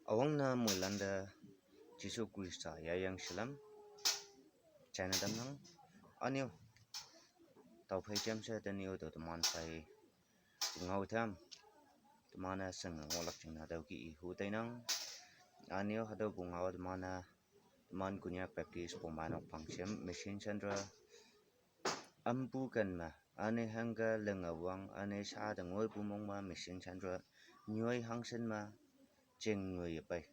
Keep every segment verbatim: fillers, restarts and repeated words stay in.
Awang ne moilan te Jesu Khrista yayang shalam china tamnang. Anyo, tüophei jamshe tenyo tao teman phei pungao tam, teman-e shinge ngohlak jingne hatüo kih ihu tainang. Anyo hatüo pungao teman-e, teman Konyak Baptist Pongmeinok Pangshim Mission Centre ampu ken me, üne hangke linge wang, üne sha te ngoipu mong me Mission Centre nyoi hangshin me jing nyoi pei,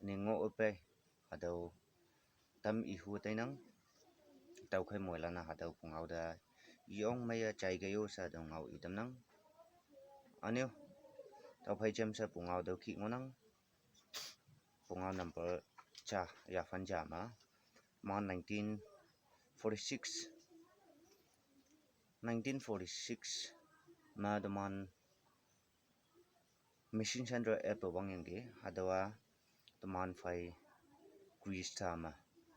üne ngoh pei, hatüo tam ihu tainang. Tüokhei moilan-a hatüo pungao te yong meiye jaike yo she tüo ngao itamnang. Anyo, tüophei jamshe pungao tüo kih ngohnang. Pungao number ja, yaphan ja me, man nineteen forty-six, nineteen forty-six me teman Mission Centre appe wangyangki, hatüowa teman phei Khrista me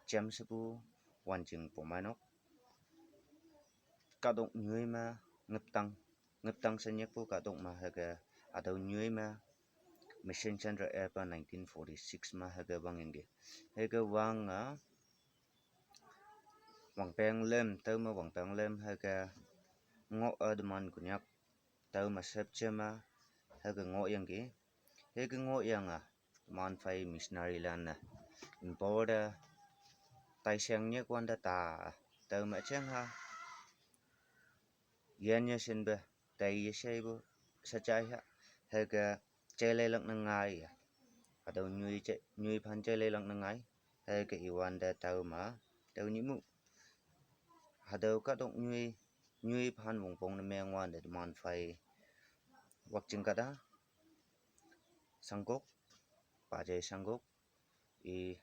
jamshepu Wanching Pongmeinok kahtok nyoi me ngeptang, ngeptang she nyikpu kahtok me hüke, hatüo nyoi me Mission Centre appe nineteen forty-six me hüke wangyangki. Hüke wange wangpeng lem, tüome wangpeng lem hüke ngoh-e teman Konyak tüome sepje me hüke ngohyangki. Hüke ngohyange teman phei missionary lan-e impor te taisheng nyikwante ta, tüome jeng ha yan yeshinpe, tai yesheipu, shajai ha, hüke jaileilak ne ngaiye, hatüo nyoi je, nyoi phan jaileilak ne ngai, hüke iwante tüome, tüo nyih mu, hatüo kahtok nyoi, nyoi phan wongpong ne mengwante teman phei Wakching kahta Shangkok, Pajai Shangkok, i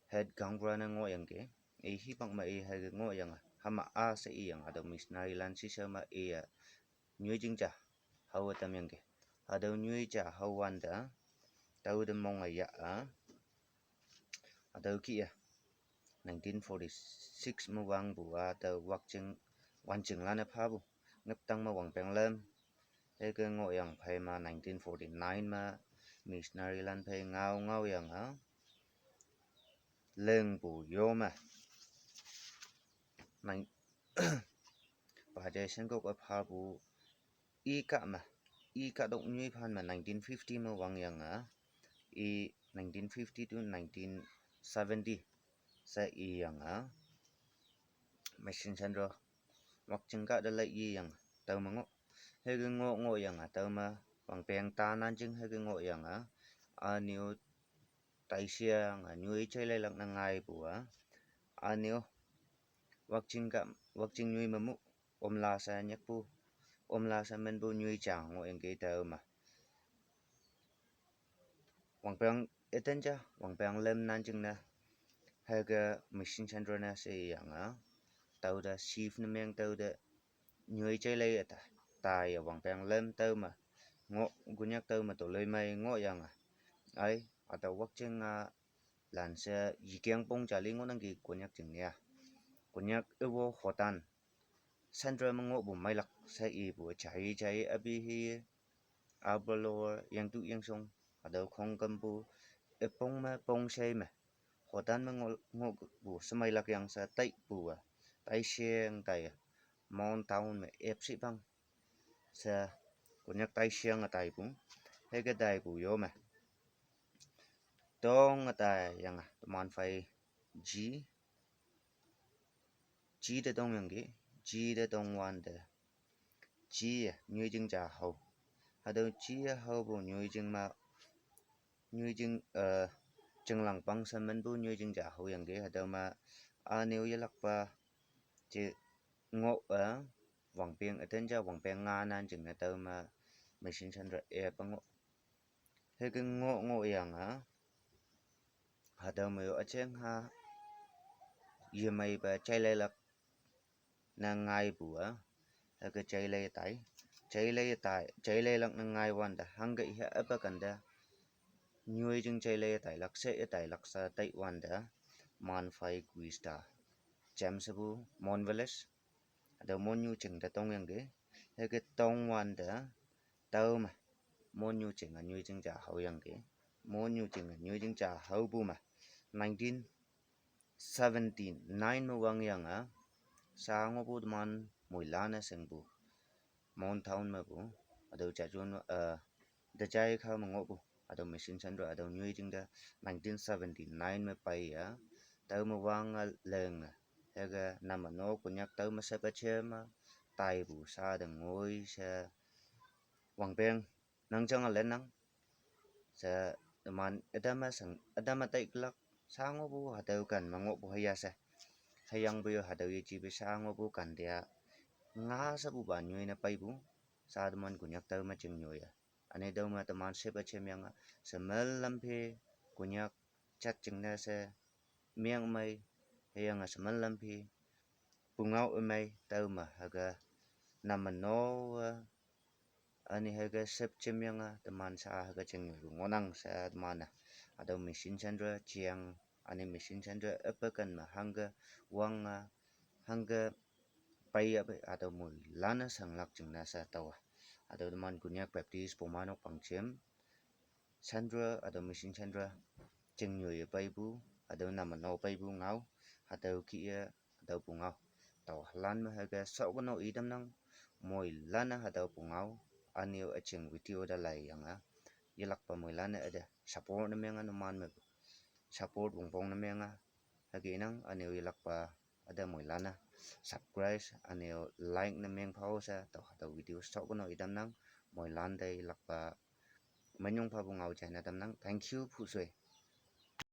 head gaonbura ne ngohyangki. I hipak me i hüke ngohyange, hüma-a she iyange hatüo missionary lan shishao me iye nyoi jing ja hao tamyangki. Hatüo nyoi ja haowante, tüo te monge ya-a, hatüo kih-e nineteen forty-six me wangpu-a tüo Wakching, Wanching lan-e phapu, ngeptang me wangpeng lem, hüke ngohyang phei me nineteen forty-nine me missionary lan phei ngao ngaoyange lingpu yo me, nine, Pajai Shangkok-e phapu i kah me, i kahtok nyoi phan me nineteen fifty me wangyange, i nineteen fifty to nineteen seventy she iyange Mission Centre Wakching kahta te lai iyange tüome ngoh. Hüke ngoh ngohyange tüome wangpeng ta nan jing hüke ngohyange, ünyu taisheange nyoi jaileilak ne ngaipu-a, ünyu Wakching kah, Wakching nyoi me mu, omla she nyikpu, omla she minpu nyoi ja ngohyangki tüome wangpeng üten ja, wangpeng lem nan jingne, hüke Mission Centre ne she iyange, tüo te chief ne meng tüo te nyoi jailei üta, taiye wangpeng lem tüome ngoh, Konyak tüome toloimei ngohyange, ai, hatüo Wakching-a lanshe yikeng pong jali ngohnangki Konyak jing-a. Konyak üwo hotan Centre me ngohpu meilak she ipu jai jai api hi, Upper Lower, yangtu yangshong, hatüo khongkümpu, üpong me pongshei me, hotan me ngoh, ngohpu shemeilak yang she taipu-a, taisheng taiye, Mon town me epshiphang she Konyak taisheng-e taipu, hüke taipu yo me tonge taiyange teman phei ji, ji te tongyangki, ji te tongwante, ji-e nyoijing ja hao. Hatüo ji-e haopu nyoijing me, nyoijing, eh, jinglang pang she minpu nyoijing ja haoyangki, hatüo me ünyu yelakpa je ngoh-e, wangpeng üten ja wangpeng nga nan jingne tüome Mission Centre appe ngoh. Hüke ngoh ngohyange, hatüo me yo üjeng ha yemeipe jaileilak ne ngaipu-a, hüke jailei tai, jailei tai, jaileilak ne ngaiwante hangke iha üpa kante nyoijing jailei tailak she tailak she taiwante, manphei Khrista jamshepu Mon village, hatüo Monnyu jing te tongyangki, hüke tongwante, tüome Monnyu jing-a nyoijing ja haoyangki. Mo nyujing, nyujing ja haopu me nineteen seventy-nine me wangyange, sha ngohpu teman moilan-e shingpu Mon town mepu, hatüo jajun, uh, te jai kha me ngohpu hatüo mission centre hatüo nyujing te nineteen seventy-nine me peiye, tüo me wange lenge, hüke name no Konyak tüo me shepe jeme taipu sha te ngoi she wangpeng nang jange lennang. She teman ütam me shang, ütam me taiklak, sha ngohpu hatüo ken me ngohpu hüya she. Hüyangpoi hatüo yejipe sha ngohpu ken te-a nga shepupa nyoine peipu, sha teman Konyak tüo me jing nyoiye. Üne tüo me teman shepe jemyange, she melam phe Konyak jat jingne she meng mei, hüyange she melam phe pungao ümei tüo me hüke name no-e, üne hüke shep jemyange teman sha hüke jing nyoipu ngohnang she teman-e hatüo mission centre jeng, üne mission centre üpe ken me hangke wange, hangke peiyape hatüo moilan-e shanglak jingne she taowa, hatüo teman Konyak Baptist Bumeinok Pangjim centre hatüo mission centre jing nyoiye peipu, hatüo name no peipu ngao, hatüo kih-e, hatüo pungao. Taowa halan me hüke shokono itamnang, moilan-e hatüo pungao, üne-o üjing video te laiyange, yelakpa moilan-e üte support ne menge numan me support wongpong ne menge, hüke nang üne-o yelakpa üte moilan-e subscribe, üne-o like ne meng phao she, tao hatüo video shokono itamnang, moilan te yelakpa minyong phapu ngao jaine tamnang, thank you, phusoi.